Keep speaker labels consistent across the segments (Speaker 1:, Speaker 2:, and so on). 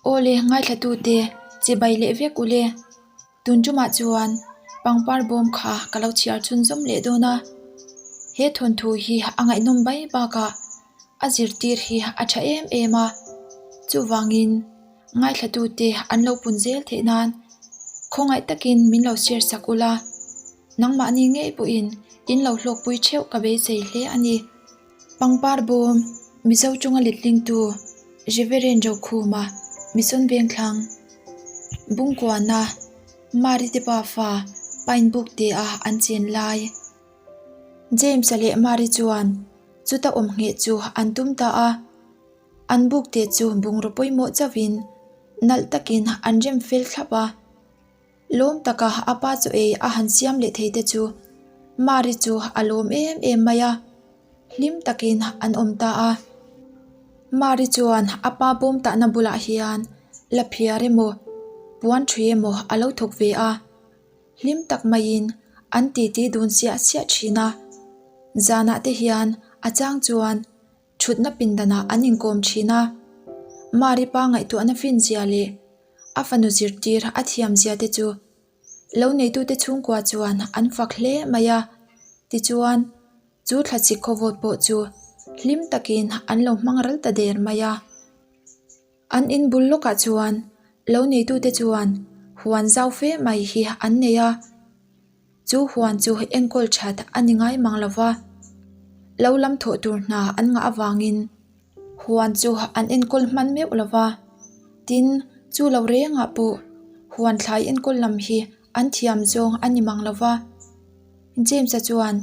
Speaker 1: Awle ngaithlatute chibai leh vek ule. Tun tumah chuan pangpar bawm kha ka lo chhiar chhunzawm leh dawn a. He thawnthu hi a ngaihnawm bai bakah a zirtir hi a tha em em a. Chuvangin ngaithlatute an lo pun zel theih nan khawngaih takin min lo share sak ula. Nangmahni ngei pawhin in lo hlawkpui theuh ka beisei hle a ni. Pangpar bawm, Mizo chunga letlingtu, Reverend Rokhuma, Mission Vengthlang, Bungkuana, Mari te pafa, Pine Book te a an chen lai. James-a leh Mari chuan chuta awm ngheh chu an tum ta a. An book te chu bungraw pawimawh chauhin nalh takin an rem fel thlap a. Lawm taka a pa chaw ei a han siam leh thei te chu Mari chu a lawm em em mai a, hlim takin an awm ta a. Mari chuan a pa bawm tahna bulah hian la phiar emaw puan ṭhui emaw a lo thawk ve a, hlim tak maiin an titi dun siah siah ṭhin a. Zanah te hian a chang chuan ṭhutna pindanah an inkawm ṭhin a. Mari pa ngaihtuahna finzia leh A fanu zirtir a thiam zia te chu lo neitute chhungkua chuan an fak hle mai a, tichuan chu thlachik khawvawt pawh chu hlim takin an lo hmang ral ta der mai a. An in bul lawkah chuan lo neitute chuan huan zau fe mai hi an nei a, chu huan chu enkawl that a ni ngai mang lo va, lo lam thawh tur hna an ngah avangin. Huan chu an enkawl hman meuh lo va, tin chu lo rengah pawh huan thlai enkawl lam hi an thiam zawng a ni mang lo va. James-a chuan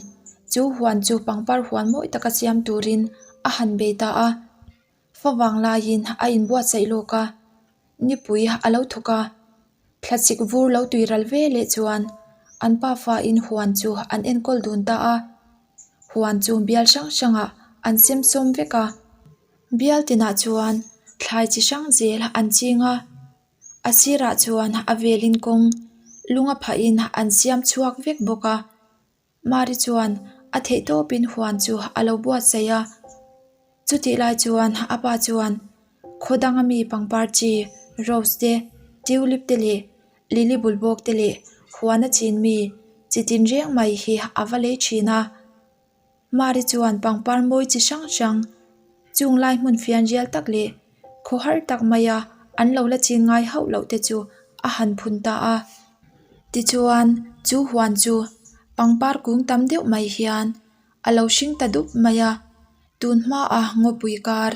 Speaker 1: chu huan chu pangpar huan mawi taka siam turin a han bei ta a, favang laiin a inbuatsaih lawk a, nipui a lo thawk a. Thlachik vur lo tui ral ve leh chuan an pafa in huan chu an enkawl dun ta a, huan chu bial hrang hrangah an sem sawm vek a, bial tinah chuan thlai chi hrang zel an ching a, a sirah chuan a velin kawng lunga phahin an siam chhuak vek bawk a. Mari chuan a theih tawpin huan chu a lo buatsaih a, chutih lai chuan a pa chuan khaw danga mi pangpar chi rose te, tulip te leh lily bul bawk te leh huan a chin mi chi tin reng mai hi a va lei thin a. Mari chuan pangpar mawi chi hrang hrang chung lai hmun fian rial tak leh khawhar tak maia an lo la chin ngai hauh loh te chu a han phun ta a. Tichuan chu huan chu pangpar kung tam deuh mai hian a lo hring ta dup mai a, tun hmaa ngawpui kar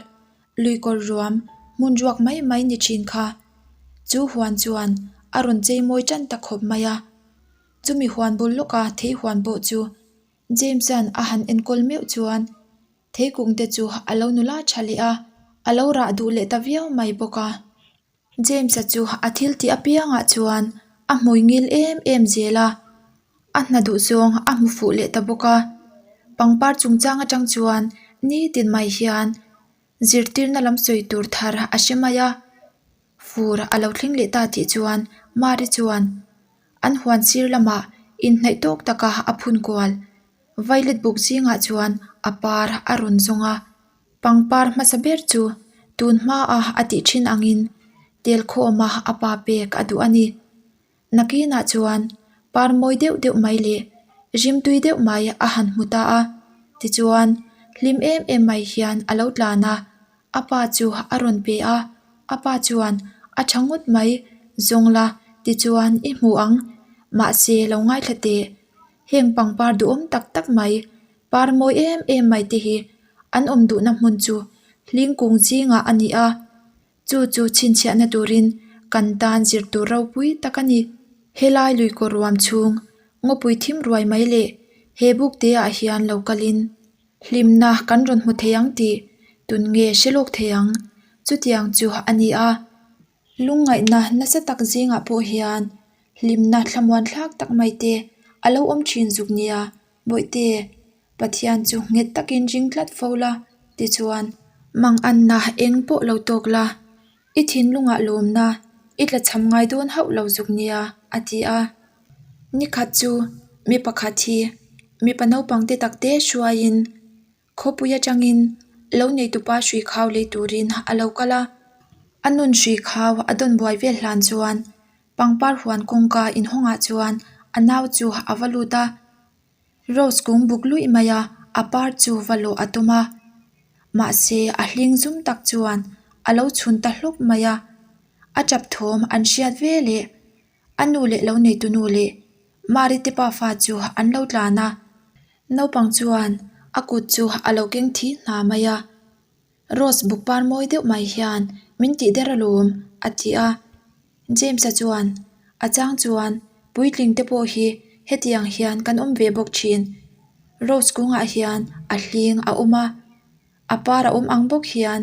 Speaker 1: lui kawr ruam hmun ruak mai mai ni thin kha chu huan chuan a rawn chei mawi tan ta khawp mai a. Chumi huan bul lawka thei huan pawh chu James-a'n a han enkawl meuh chuan theikung te chu a lo nula tha leh a, a lo rah duh leh ta viau mai bawk a. James-a chu a thil tih apiangah chuan a hmui ngil em em zel a, a hna duh zawng a hmu fuh leh ta bawk a. Pangpar chungchang atang chuan nitin mai hian zirtirna lam sawi tur thar a hre mai a, fur a lo thleng leh ta tih chuan Mari chuan an huan sir lamah inhnaih tawk taka a phun kual. Violet buk zingah chuan a par a rawn zawng a. Pangpar hmasa ber chu tun hmaa a tih thin angin tel khawma a pa pek a duh a ni. Nakinah chuan par mawi deuh deuh mai leh rimtui deuh mai a han hmu ta a, tichuan hlim em em mai hian a lo tlan a, a pa chu a rawn pe a, a pa chuan a tha ngawt mai zawng la tichuan i hmu ang, mahse lo ngaithla teh, heng pangpar duhawm tak tak mai Par mawi em em mai te hi an awm duhna hmun chu hling kung zingah a ni a, chu chu chhinchhiahna turin kan tan zir tur ropui tak a ni. Helai luikaw ruam chhung ngawpui thim ruai mai leh he buk te ah hian lo kalin hlimna kan rawn hmu thei ang tih tun nge hre lawk thei ang chutiang chu a ni a. Lungngaihna nasa tak zingah pawh hian hlimna thlamuan thlak tak mai te a lo awm thin zuk nia. Bawihte, Pathian chu nghet takin ring tlat fo la, tichuan manganna eng pawh lo tawk la, i thinlungah lawmna i tlachham ngai dawn hauh lo zuk nia, a ti a. Nikhat chu mi pakhat hi mipa naupang te takte hruaiin Khawpui atangin lo neitupa hrui khau lei turin a lo kal a. A nun hri khau a dawn buai vel hlan chuan pangpar huan kawngka inhawngah chuan a nau chu a va lut a. Rose kung buk luih mai a, a par chu va lawh a tum a. Mahse a hling zum tak chuan a lo chhun ta hlawk mai a. A tap thawm an hriat ve leh a nu leh lo neitu nu leh Mari te pafa chu an lo tlan a. Naupang chuan a kut chu a lo keng thi hna mai a. Rose buk par mawi deuh mai hian min tih der alawm a ti a. James-a chuan a chang chuan puitling te pawh hi hetiang hian kan awm ve bawk thin. Rose kungah hian a hling a awm a, a par a awm ang bawk hian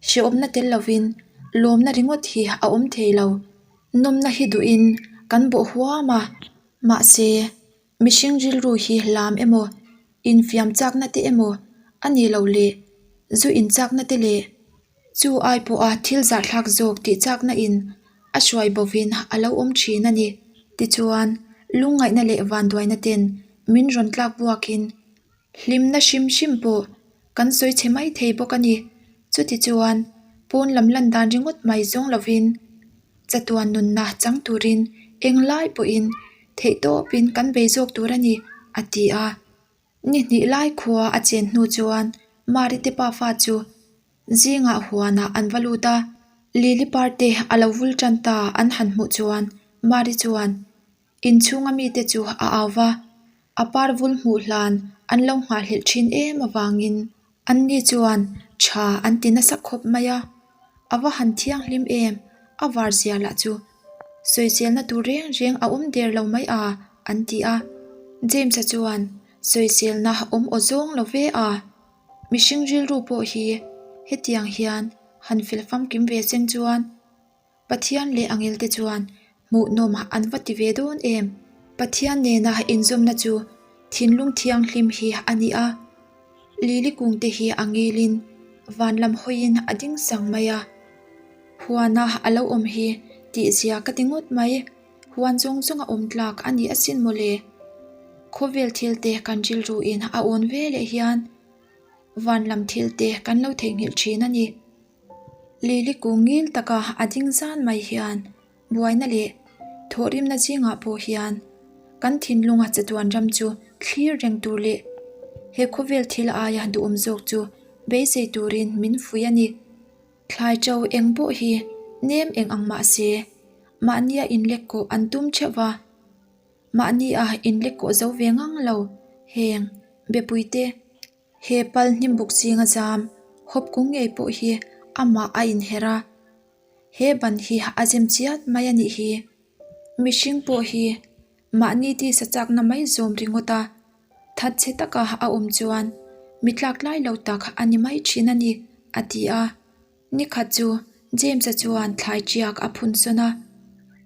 Speaker 1: hrehawmna tel lovin lawmna ringawt hi a awm thei lo. Nawmna hi duhin kan bawh huam a, mahse Mihring rilru hi lam emaw, infiam chakna te emaw a ni lo leh zu inchakna te leh chu ai pawha thil zahthlak zawk tih chakna in a hruai bovin a lo awm thin a ni. Tichuan, lungngaihna leh vanduaina ten min rawn tlak buakin hlimna hrim hrim pawh kan sawi chhe mai thei bawk a ni. Chutichuan, pawn lam lan dan ringawt mai zawng lovin Chatuan nunna chang turin englai pawhin theihtawpin kan bei zawk tur a ni, a ti a. Ni hnih lai khua a chen hnu chuan Mari te pafa chu zingah huanah an va lut a. Lily parte a lo vul tan ta an han hmuh chuan Mari chuan inchhunga mite chu a au va, a par vul hmuh hlan an lo nghahhlelh thin em avangin Anni chuan tha an ti nasa khawp mai a, a va han thianghlim em, a var zia lah chu sawiselna tur reng reng a awm der lo mai a, an ti a. James-a chuan sawiselna awm aw zawng lo ve a, mihring rilru pawh hi hetiang hian han fel famkim ve seng chuan Pathian leh angelte chuan hmuhnawm an va ti ve dawn em? Pathian nena inzawmna chu thinlung thianghlim hi a ni a. Lili kungte hi a ngilin van lam hawiin a ding sang mai a. Huana a lo awm hi tihzia ka ti ngawt mai. Huan zawng zawng a awm tlak a ni asin mawle. Khawvel thilte kan rilruin a awn ve leh hian van lam thilte kan lo theihnghilh thin a ni. Lili kung ngil taka a ding zan mai hian buaina leh thawhrimna zingah pawh hian kan thinlunga chatuan ram chu thlir reng tur leh he khawvel thil aia duhawm zawk chu beisei turin min fuih a ni. Thlai ṭo eng pawh hi nem eng ang mah se mahnia inlek kawh an tum ṭheuh va, mahnia inlek kawh zo ve ngang lo heng bepuite. He pal hnim buk zinga zam hawp kung ngei pawh hi amah a inher a, he ban hi a zem chiat mai a nih hi. Mihring pawh hi mahni tisa chakna mai zawm ringawt a, thatchhe taka a awm chuan mi tlak lai lo tak a ni mai thin a ni, a ti a. Ni khat chu James-a chuan thlai ṭiak a phun sawn a,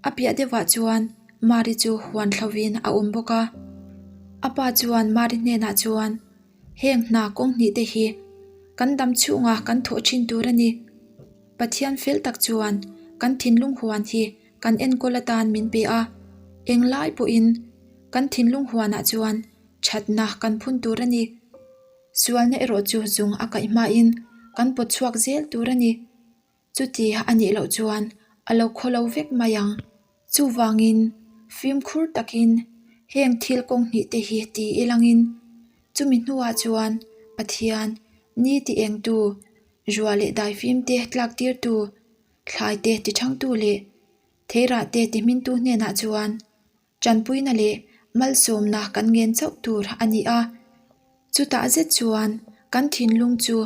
Speaker 1: a piah deuhah chuan Mari chu huan thlovin a awm bawk a. A pa chuan Mari hnenah chuan, Heng hna kawng hnih te hi kan dam chhunga kan thawh ṭhin tur a ni. Pathian fel tak chuan kan thinlung huan hi kan enkawl atan min pe a, englai pawhin kan thinlung huanah chuan ṭhatna kan phun tur a ni. Sualna erawh chu zung a kaih hmain kan pawt chhuak zel tur a ni. Chuti a nih loh chuan a lo khaw lo vek mai ang. Chuvangin fimkhur takin heng thil kawng hnih te hi ti ilangin chumi hnuah chuan Pathian ni ti engtu, rua leh daifim te tlak tirtu, thlai te ti thangtu leh theirah te ti hmintu hnenah chuan Tanpuina leh malsawmna kan ngen chauh tur a ni a, chutah zet chuan kan thinlung chu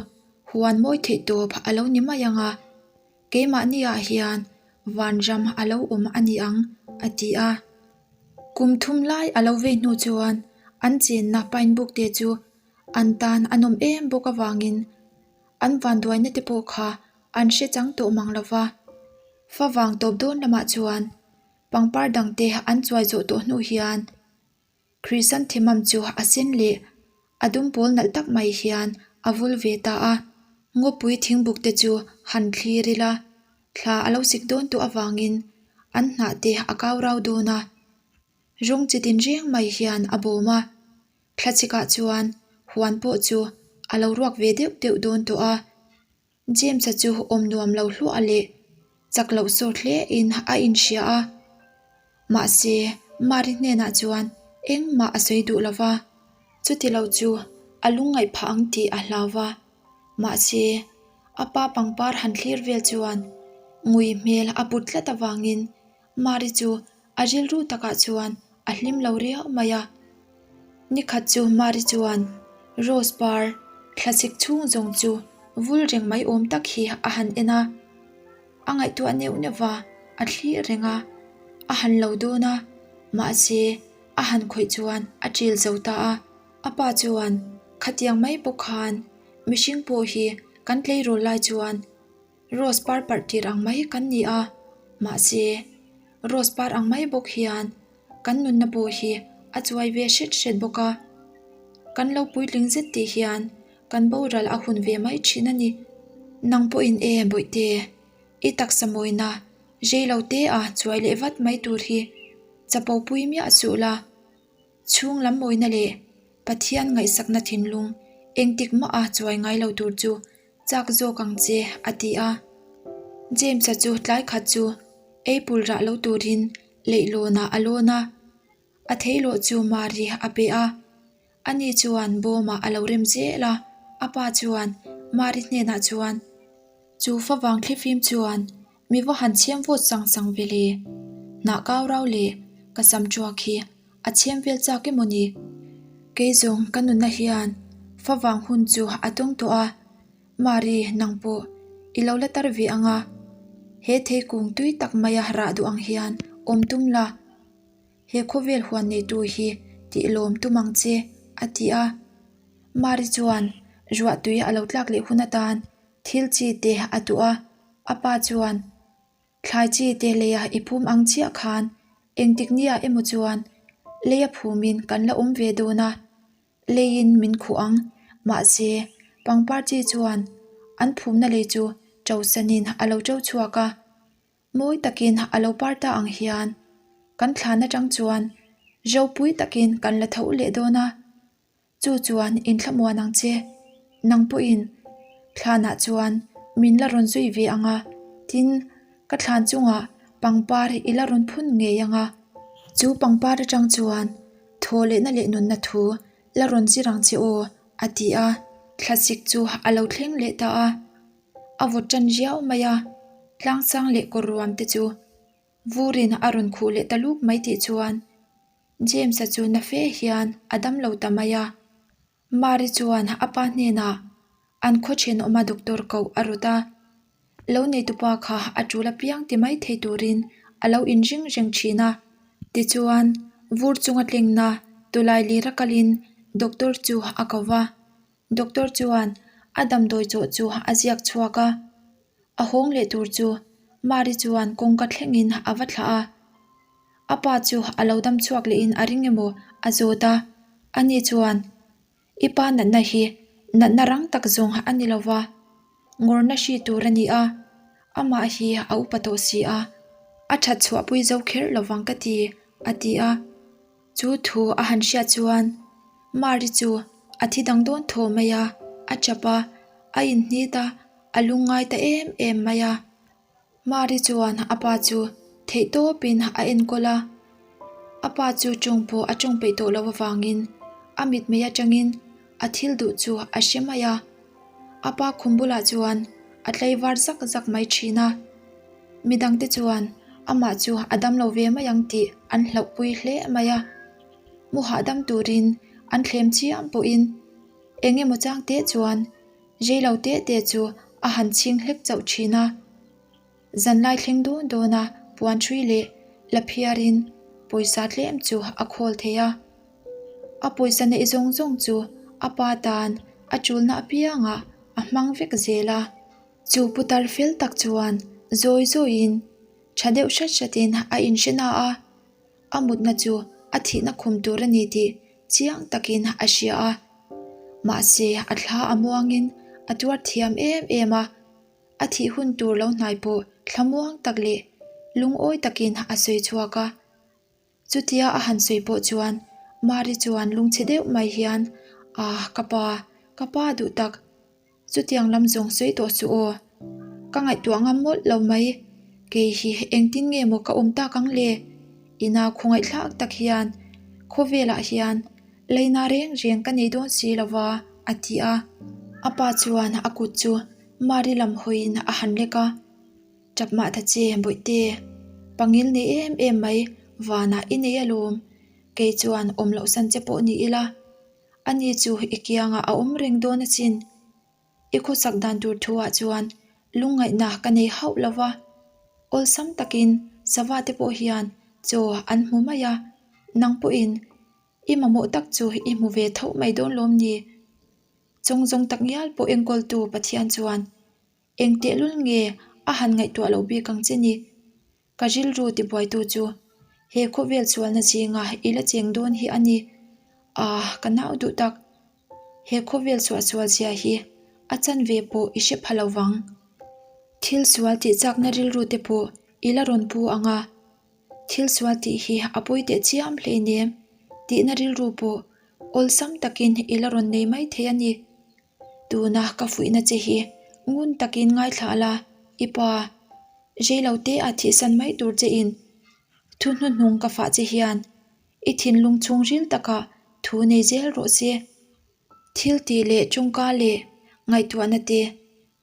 Speaker 1: huan mawi theih tawp a lo ni mai ang a, keimahniah hian vanram a lo awm a ni ang, a ti a. Kum thum lai a lo vei hnu chuan an chenna pine book te chu an tan a nawm em bawk avangin an vanduaina te pawh kha an hre chang tawh mang lo va. Favang tawp dawn lamah chuan Pangpar dangte an chuai zawh tawh hnu hian Chrysanthemum chu a sen leh a dum pawl nalh tak mai hian a vul ve ta a. Ngawpui thingbuk te chu han thlir ila, thla a lo sik dawn tawh avangin an hnah te a kau rau dawn a. Rawng chi tin reng mai hian a bawm a, thla chikah chuan huan pawh chu a lo ruak ve deuh deuh dawn tawh a. James-a chu awm nuam lo hluah leh. Chak loh sawt hle in a inhria a. Mahse, Mari hnenah chuan engmah a sawi duh lo va, chuti lo chu a lungngaih phah ang tih a hlau va. Mahse, a pa pangpar han thlir vel chuan ngui hmel a put tlat avangin Mari chu a rilru takah chuan a hlim lo riau mai a. Nikhat chu Mari chuan Rose par thlasik chhung zawng chu vul reng mai awm tak hi a han en a. A ngaihtuah neuh neuh va, a thlir reng a, a han lo dawn a, mahse a han khawih chuan a ṭil zo ta a. A pa chuan, Khatiang mai bawk khan mihring pawh hi kan tleirawl lai chuan Rose par parh tir ang mai kan ni a, mahse Rose par ang mai bawk hian kan nunna pawh hi a chuai ve hret hret bawk a. Kan lo puitling zet tih hian kan boral a hun ve mai thin a ni. Nang pawhin e Bawihte, i taksa mawina rei lo te a chuai leh vat mai tur hi chapo pui miah suh la. Chhung lam mawina leh Pathian ngaihsakna thinlung engtik mah a chuai ngai lo tur chu chak zawk ang che a ti a. James-a chu tlai khat chu ei pul rah lo turin leihlawnah a lawn a, a theilawh chu Mari a pe a. Ani chuan bawmah a lo rem zel a, a pa chuan Mari hnenah chuan, Chu favang thlifim chuan mi va han chhem vawt sang sang ve le, hnah kau rau leh ka sam tuak hi a chhem vel chak emaw ni? Kei zawng ka nunna hian favang hun chu a tawng tawh a, Mari nang pawh i lo la tar ve ang a, he theikung tui tak maia rah duh ang hian awm tum la. He khawvel huan neitu hi tih lawm tum ang che, a ti a. Mari chuan ruah tui a lo tlak leh hun atan thil chi te a tuh a. A pa chuan, Thlai chi te leia i phum ang chiah khan engtik nia emaw chuan leia phumin kan la awm ve dawn a, leiin min khuh ang. Mahse, pangpar chi chuan an phumna lei chu ṭosanin a lo ṭo chhuak a. Mawi takin a lo par ta ang hian kan thlan atang chuan ropui takin kan la tho leh dawn a, chu chuan inthlamuan ang che. Nang pawhin thlanah chuan min la rawn zui ve ang a, tin ka thlan chungah pangpar i la rawn phun ngei ang a. Chu pangpar atang chuan thaw lehna leh nunna thu la rawn zir ang che aw, a ti a, thlasik chu a lo thleng leh ta a. A vawt ṭan riau mai a, tlangsang leh kawr ruam te chu vurin a rawn khuh leh ta luk mai tih chuan James-a chu na fe hian a dam lo ta mai a. Mary chuan a pa hnenah an khaw ṭhenawma doctor koh a rawt a, lo neitupa kha a ṭul apiang ti mai thei turin a lo inring reng ṭhin a. Tichuan, vur chunga tlengna tawlai lira kalin doctor chu a ko va. Doctor chuan a damdawi chawh chu a ziak chhuak a, a hawng leh tur chu Mari chuan kawngka thlengin a va thlah a. A pa chu a lo dam chhuak lehin a ring emaw a zawt a, ani chuan, I pa natna hi natna rang tak zawng a ni lo va, ngawrna hri tur a ni a, amah hi a upa tawh si a, a that chhuahpui zo kher lo vang ka ti, a ti a. Chu thu a han hriat chuan Mari chu a thi dang dawn thaw mai a, a chap a, a inhnit a, a lungngai ta em em mai a. Mari chuan a pa chu theih tawpin a enkawl a, a pa chu tawng pawh a tawng peih tawh loh avangin a mitmei atangin a thil duh chu a hre mai a. A pa khum bulah chuan a tlaivar zak zak mai thin a. Midangte chuan amah chu a damlo ve mai ang tih an hlauhpui hle mai a. Mu hahdam turin an thlem chiam pawhin eng emaw chang teh chuan reilo te te chu a han chhing hlek chauh thin a. Zanlai thleng dawn dawna puan hrui leh la phiarin pawisa tlem chu a khawl thei a. A pawisa neih zawng zawng chu a pa tan a tulna apiangah a hmang vek zel a. Chu putar fel tak chuan zawi zawiin tha deuh hrat hratin a inhre na a, a mutna chu a thihna khum tur a ni tih chiang takin a hria a. Mahse a thla a muangin a tuar thiam em em a, a thih hun tur lo hnai pawh thlamuang tak leh lungawi takin a sawi chhuak a. Chutia a han sawi pawh chuan Mari chuan lungchhe deuh mai hian, Ah, ka pa, ka pa duh tak, chutiang lam zawng sawi tawh suh aw. Ka ngaihtuah ngam mawlh lo mai. Kei hi engtin nge maw ka awm tak ang le? I nau khawngaihthlak tak hian khawvelah hian leina reng reng ka nei dawn si lo va, a ti a. A pa chuan a kut chu Mari lam hawiin a han lek a. Tap mah ta che Bawihte, pangil nei em em mai vanah i nei alawm, kei chuan awm loh san che pawh ni ila, ani chu i kiangah a awm reng dawn asin. I khawsak dan tur thuah chuan lungngaihna ka nei hauh lo va, awlsam takin sava te pawh hian chaw an hmu mai a, nang pawhin i mamawh tak chu i hmu ve tho mai dawn lawm ni? Chawng zawng tak ngial pawh enkawltu Pathian chuan eng tehlul nge a han ngaihtuah loh bik ang che ni? Ka rilru tibuaitu chu he khawvel sualna zinga i la cheng dawn hi a ni. Aah, ka nau duh tak. He khawvel suahsual zia hi a chanve pawh i hre pha lo vang. Thil sual tih chakna rilru te pawh i la rawn pu ang a. Thil sual tih hi a pawi teh chiam hleinem tihna rilru pawh awlsam takin i la rawn nei mai thei a ni. Tuna ka fuihna che hi ngun takin ngaithla la, i pa, reilo te a thihsan mai tur che in thu hnuhnung ka fah che hian i thinlung chhungril takah thu nei zel rawh se. Thil tih leh tawngka leh ngaihtuahna te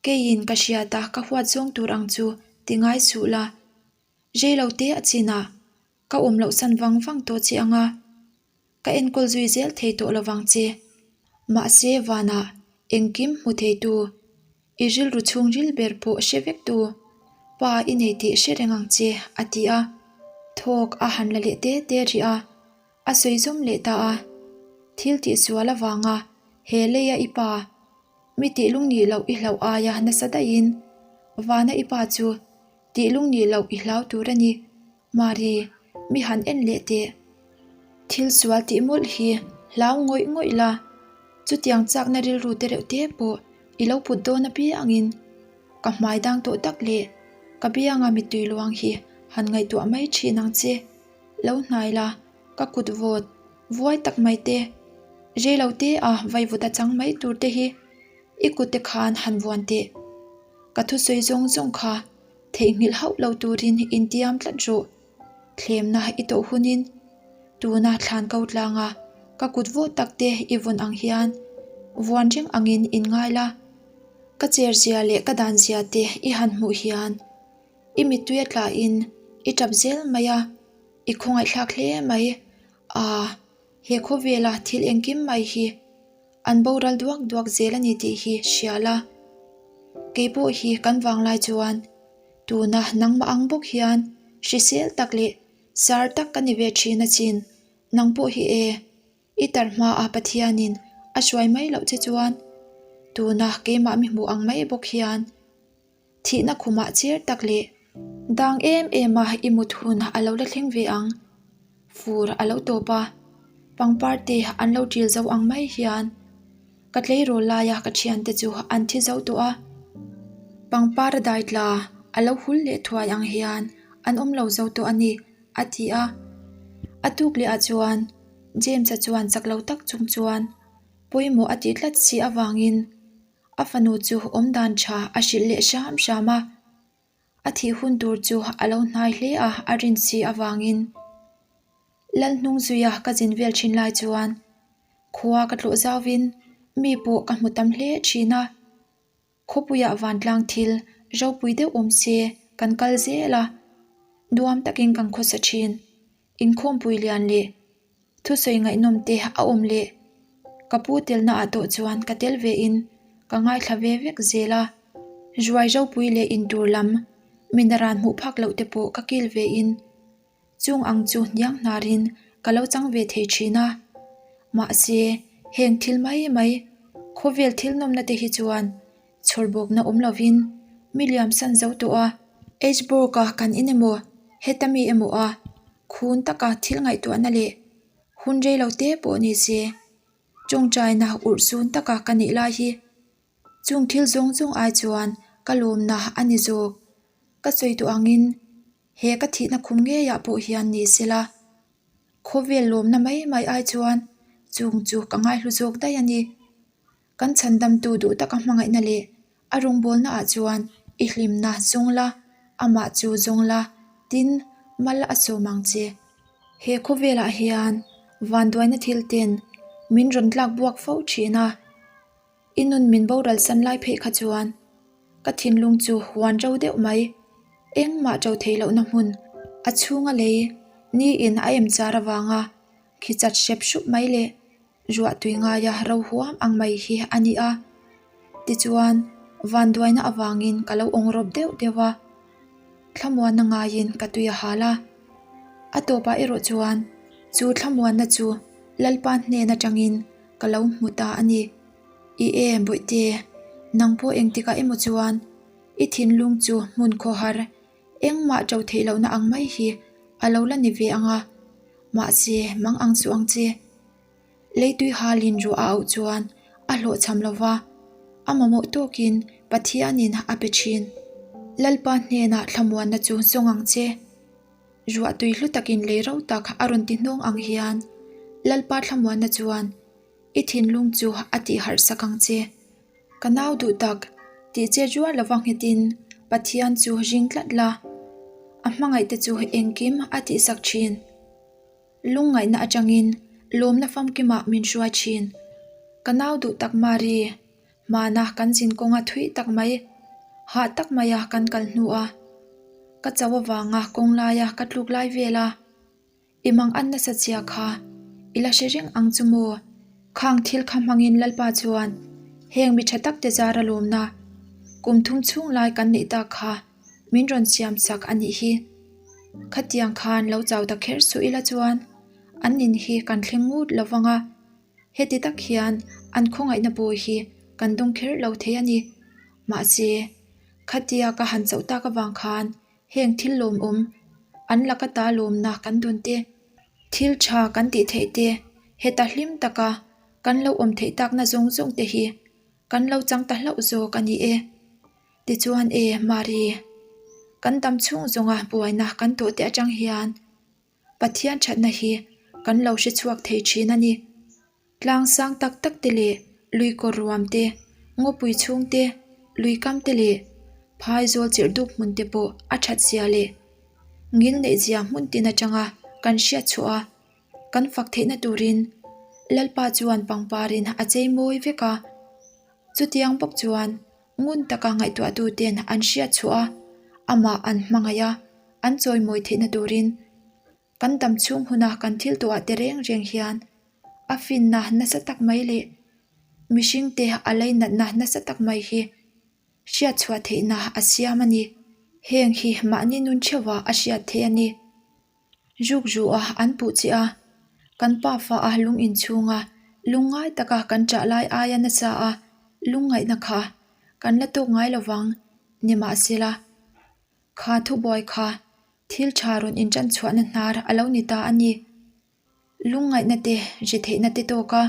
Speaker 1: keiin ka hriat a ka huat zawng tur ang chu ti ngai suh la, reilo te a chinah ka awm loh san vang vang tawh che ang a. Ka enkawl zui zel thei tawh lovang che. Mahse vanah engkim hmu theitu, i rilru chhungril ber pawh hre vektu pa i nei tih hre reng ang che, a ti a. Thawk a han la leh te te rih a, a sawi zawm leh ta a. Thil tihsual avanga he leia i pa mi tih lungnih loh i hlauh aia nasa daihin vana i pa chu tih lungnih loh i hlau tur a ni. Mari, mi han en leh teh. Thil sual tih mawlh hi hlau ngawih ngawih la, chutiang chakna rilru te reuh te pawh i lo put dawn apiangin ka hmai dang tawh tak leh ka bianga mittui luang hi han ngaihtuah mai thin ang che. Lo hnai la, ka kut vawt vuai tak mai te, reilo te a vaivut a chang mai tur te hi i kut te khan han vuan teh. Ka thusawi zawng zawng kha Theihnghilh hauh lo turin intiam tlat rawh. Thlemna i tawh hunin tuna thlan ko tlanga ka kut vawt tak te i vawn ang hian vuan reng angin in ngai la. Ka cher zia leh ka dan zia te i han hmuh hian i mittui a tlahin i tap zel mai a, i khawngaihthlak hle mai. Aa, he khawvela thil engkim mai hi An boral duak duak zel a ni tih hi hria la. Kei pawh hi kan vanglai chuan tuna nangmah ang bawk hian hrisel tak leh sar tak ka ni ve thin a chin. Nang pawh hi e, i tar hmaah Pathianin a hruai mai loh che chuan tuna keimah mi hmuh ang mai bawk hian Thihna khumah cher tak leh dang em em a i mut hun a lo la thleng ve ang. Fur a lo tawp a, pangpar te an lo ṭil zo ang mai hian ka tleirawl laia ka thiante chu an thi zo tawh a. Pangpar a dai tla a lo hul leh thuai ang hian an awm lo zo tawh a ni, a ti a. A tuk leh ah chuan James-a chuan chak lo tak chung chuan pawimawh a tih tlat si avangin A fanu chu awm dan tha a hrilh leh hram hram a, a thih hun tur chu a lo hnai hle a a rin si avangin Lal hnung zuia ka zin vel thin lai chuan khua ka tlawh zauvin mi pawh ka hmu tam hle thin a, khawpuiah vantlang thil ropui deuh awm se kan kal zel a, nuam takin kan khawsa thin. Inkhawmpui lian leh thusawi ngaihnawm te a awm leh ka pu telna ah tawh chuan ka tel ve in ka ngaithla ve vek zel a, ruai ropui leh intur lam minaran hmuh phak loh te pawh ka kil ve in chung ang chu hniang hnar in ka lo chang ve thei thin a, mahse heng thil mai mai khawvel thil nawmna te hi chuan Chhawrbawkna awm lovin mi liam san zo tawh a. Edgeborg-a kan in emaw, heta mi emaw a khun taka thil ngaihtuahna leh hun rei lo te pawh ni se, tawngtaina urh sun taka ka nih lai hi chung thil zawng zawng ai chuan ka lawmna a ni zawk. Ka sawi tawh angin he ka thihna khum ngeiah pawh hian ni sela, khawvel lawmna mai mai ai chuan chung chu ka ngaihlu zawk daih a ni. Kan chhandamtu duh taka hmangaihna leh a rawngbawlna ah chuan i hlimna zawng la. Amah chu zawng la, tin, mal a sawm ang che. He khawvelah hian vanduaina thil ten min rawn tlak buak fo thin a. I nun min boral san lai pheih kha chuan ka thinlung chu huan ro deuh mai. Engmah ṭo theih lohna hmun a chhunga lei niin a em char avanga khi chat hrep hrup mai leh ruah tui ngaia ro huam ang mai hi a ni a. Tichuan, vanduaina avangin ka lo awng rawp deuh deuh a, thlamuanna ngaiin ka tui a hal a. A tawpah erawh chuan chu thlamuanna chu Lalpa hnen atangin ka lo hmu ta a ni. I e, Bawihte, nang pawh engtikah emaw chuan i thinlung chu hmun khawhar engmah ṭo theih lohna ang mai hi a lo la ni ve ang a, mahse mang ang chu ang che. Leitui halin ruah a auh chuan a hlawhchham lo va, a mamawh tawkin Pathianin a pe thin. Lalpa hnenah thlamuanna chu zawng ang che. Ruah tui hlu takin lei ro tak a rawn ti hnawng ang hian Lalpa thlamuanna chuan i thinlung chu a tih harh sak ang che. Ka nau duh tak, tih che rual lova nghetin Pathian chu ring tlat la, a hmangaihte chu engkim a tihsak thin. Lungngaihna atangin lawmna famkimah min hruai thin. Ka nau duh tak Mari, hmana kan zin kawnga thui tak mai, hah tak maia kan kal hnu a, ka chau avanga kawng laia ka tluk lai vel a, i mang an nasa chhia kha i la hre reng ang chu maw? Khang thil kha hmangin Lalpa chuan heng mi tha takte zara lawmna kum thum chhung lai kan neih tak kha min rawn siam chak a nih hi. Khatiang khan lo chau ta kher suh ila chuan an nin hi kan thleng ngut lo vang a, heti tak hian an khawngaihna bawi hi kan dawng kher lo thei a ni. Mahse, khatia ka han chauh tak avang khan heng thil lawmawm, an laka ta lawmna kan dawn te, thil tha kan tih theih te, heta hlim taka kan lo awm theih takna zawng zawng te hi kan lo chang ta hlauh zawk a ni e. Tichuan e, Mari, kan dam chhung zawnga buaina kan tawh te atang hian Pathian thatna hi kan lo hre chhuak thei thin a ni. Tlang sang tak tak te leh lui kawr ruam te, ngawpui chhung te, lui kam te leh phai zawl chirh dup hmun te pawh a that zia leh ngil neih zia hmun tin atanga kan hriat chhuah a, kan fak theihna turin Lalpa chuan pangparin a chei mawi vek a. Chutiang bawk chuan ngun taka ngaihtuahtuten an hriat chhuah a, amah an hmangaih a, an chawimawi theihna turin kan dam chhung huna kan thil tuah te reng reng hian a finna nasa tak mai leh mihringte a leinatna nasa tak mai hi hriat chhuah theihna a siam a ni. Heng hi mahni nun theuhah a hriat theih a ni. Ruk ruh a an puh che a, kan pa fa a lung inchhunga lungngai taka kan ṭah lai aia nasa a lungngaihna kha kan la tawk ngai lo vang nimahsela kha thubuai kha thil ṭha rawn inṭan chhuahna hnar a lo ni ta a ni. Lungngaihna te ri theihna te tawk a,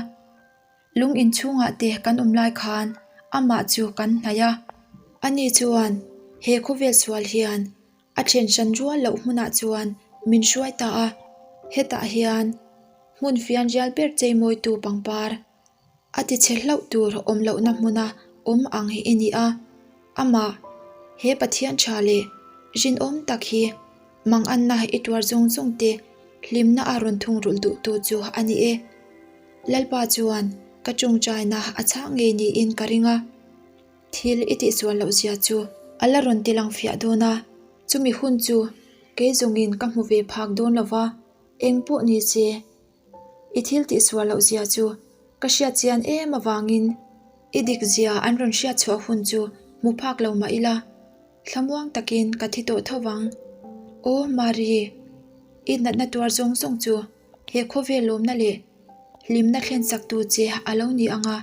Speaker 1: lung inchhungah te kan awm lai khan amah chu kan hnaih a. Ani chuan he khawvel sual hian a then hran rual loh hmunah chuan min hruai ta a, hetah hian hmun fianrial ber cheimawitu pangpar A ti chhe hlauh tur awm lohna hmuna awm ang hi i ni a, amah he Pathian tha leh rinawm tak hi manganna i tuar zawng zawng te hlimna a rawn thungrulh duhtu chu a ni e. Lalpa chuan ka tawngtaina a chhang ngei niin ka ring a, thil i tihsual loh zia chu a la rawn ti lang fiah dawn a, chumi hun chu kei zawngin ka hmu ve phak dawn lo va, eng pawh ni se. I thil tihsual loh zia chu ka hriat chian em avangin i dik zia an rawn hriat chhuah hun chu hmu phak lo mah ila, thlamuang takin ka thi tawh tho vang. Aw Mari, i natna tuar zawng zawng chu he khawvel lawmna leh hlimna thlen chak tu che a lo ni ang a,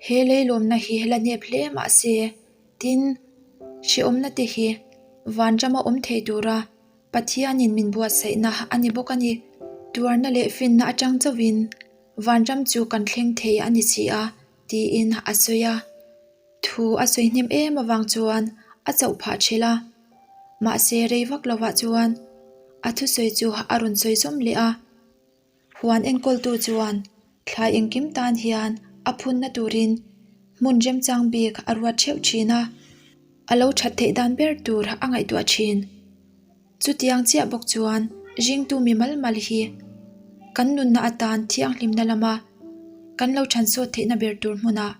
Speaker 1: he lei lawmna hi la nep hle mah se, tin, hrehawmna te hi vanrama awm thei tura Pathianin min buatsaihna a ni bawk a ni. Tuarna leh finna atang chauhin vanram chu kan thleng thei a ni si a, tiin a sawi a. Thu a sawi hnem em avang chuan a chauh phah thelh a. Mahse rei vak lovah chuan a thusawi chu a rawn sawi zawm leh a. Huan enkawltu chuan thlai engkim tan hian a phunna turin hmun remchang bik a ruat theuh thin a. A lo that theih dan ber tur a ngaihtuah thin. Chutiang chiah bawk chuan ringtu mi mal mal hi kan nunna atan thianghlimna lama kan lo thansawt theihna ber tur hmunah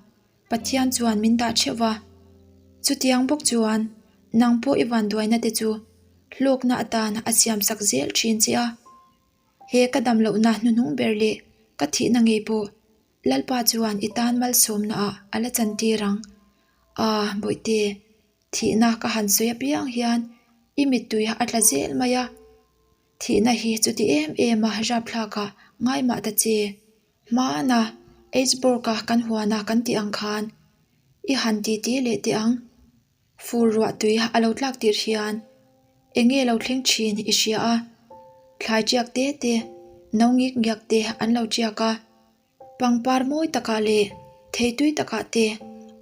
Speaker 1: Pathian chuan min dah theuh va. Chutiang bawk chuan nang pawh i vanduaina te chu hlawkna atan a siamsak zel thin che a. He ka dam lohna hnuhnung ber leh ka thihna ngei pawh Lalpa chuan i tan malsawmna ah a la chantir ang. Aah Bawihte, thihna ka han sawi apiang hian i mittui a tla zel mai a. Thihna hi chuti em em a rapthlak ah ngai mah ta che. Hmana Eichborg-a kan huana kan tih ang khan i han titi leh teh ang. Fur ruah tui a lo tlak tirh hian eng nge lo thleng thin i hria a, thlai tiak te te, no ngik ngiak te an lo tiak a, pangpar mawi takah leh thei tui takah te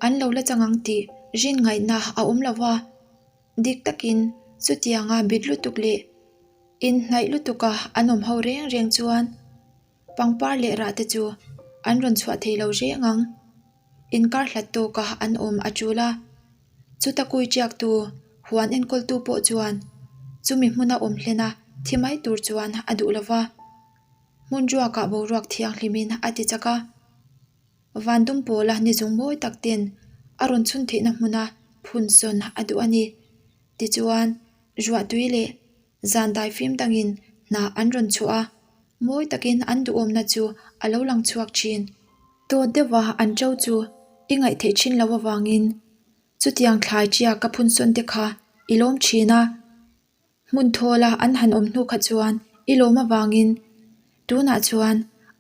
Speaker 1: an lo la chang ang tih rin ngaihna a awm lo va, dik takin chutianga bit lutuk leh inhnaih lutuka an awm ho reng reng chuan pangpar leh rah te chu an rawn chhuah thei lo reng ang. Inkar hlat tawka an awm a tul a, chuta kui tiaktu huan enkawltu pawh chuan chumi hmuna awm hlena thi mai tur chuan a duh lo va, hmun ruakah boruak thianghlimin a ti chak a. Van dum pawla ni zung mawi tak ten a rawn chhun theihna hmuna phun sawn a duh a ni. Tichuan, ruahtui leh zan daifim dangin hna an rawn chhuah a, mawi takin an duhawmna chu a lo lang chhuak thin. Tawt deuha an ṭo chu i ngaih theih ṭhin loh avangin chutiang thlai ṭia ka phun sawn te kha i lawm ṭhin a. Hmun thawla an han awm hnu kha chuan i lawm avangin tunah chuan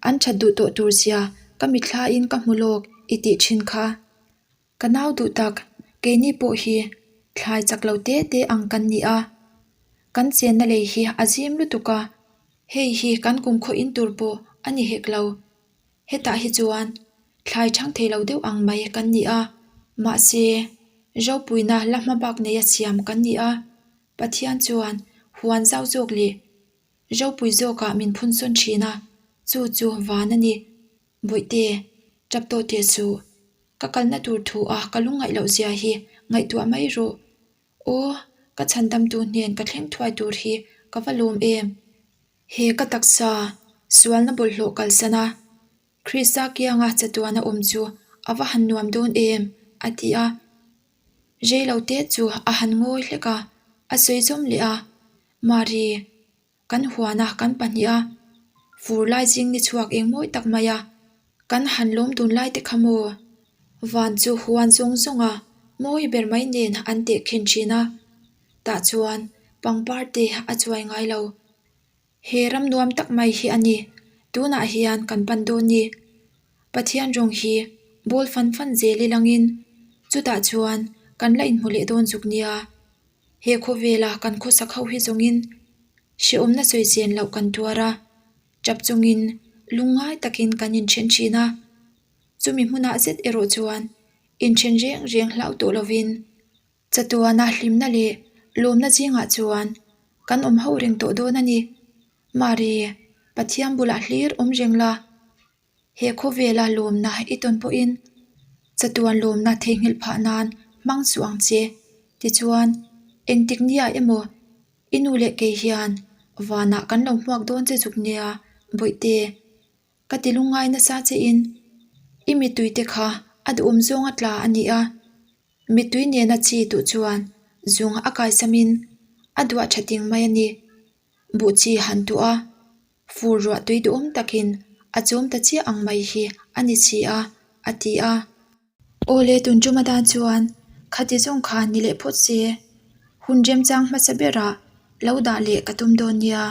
Speaker 1: an ṭhat duh tawh tur zia ka mithlain ka hmu lawk i tih ṭhin kha. Ka nau duh tak, keini pawh hi thlai chak lo te te ang kan ni a, kan chenna lei hi a zim lutuk a, hei hi kan kumkhaw in tur pawh a ni hek lo. Hetah hi chuan thlai chhang thei lo deuh ang mai kan ni a, mahse ropuina la hma bak neia siam kan ni a, Pathian chuan huan zau zawk leh ropui zawkah min phun sawn thin a, chu chu van a ni. Bawihte, tap tawh teh suh. Ka kalna tur thu a ka lungngaih loh zia hi ngaihtuah mai rawh. Aw, ka chhandamtu hnen ka thleng thuai tur hi ka va lawm em? He ka taksa, sualna bawlhhlawh kalsan a, Krista kianga chatuana awm chu a va han nuam dawn em? a ti a. Reilo te chu a han ngawi hlek a, a sawi zawm leh a, Mari, kan huana kan pahniha fur lai zing ni chhuak eng mawi tak mai a, kan han lawm dun lai te kha maw? Van chu huan zawng zawng a mawi ber mai nen an tehkhin thin a, tah chuan pangpar te a chuai ngai lo. He ram nuam tak mai hi a ni, tunah hian kan pan dawn ni. Pathian rawng hi bawl fan fan zel i langin chutah chuan kan la inhmu leh dawn zuk nia. He khawvela kan khawsak ho hi zawngin hrehawmna sawi chen loh kan tuar a, tap chungin lungngai takin kan inthen thin a. Chumi hmunah zet erawh chuan inthen reng reng hlau tawh lovin chatuana hlimna leh lawmna zingah chuan kan awm ho reng tawh dawn a ni. Mari, Pathian bulah hlir awm reng la. He khawvela lawmna i tawn pawhin chatuan lawmna theihnghilh phah nan hmang suh ang che. Tichuan, engtik nia emaw i nu leh kei hian vanah kan lo hmuak dawn che zuk nia, Bawihte, ka ti lungngai nasa chein i mittuite kha a duhawm zawnga tla a ni a. Mittui nena chi tuh chuan zung a kaisamin a duah tha ting mai a ni. Buh chi han tuah a, fur ruah tui duhawm takin a chawm ta chiah ang mai hi a ni si a, a ti a. Aw le tun tum atan chuan khati zawng kha ni leh phawt se, hun remchang hmasa berah lo dah leh ka tum dawn nia.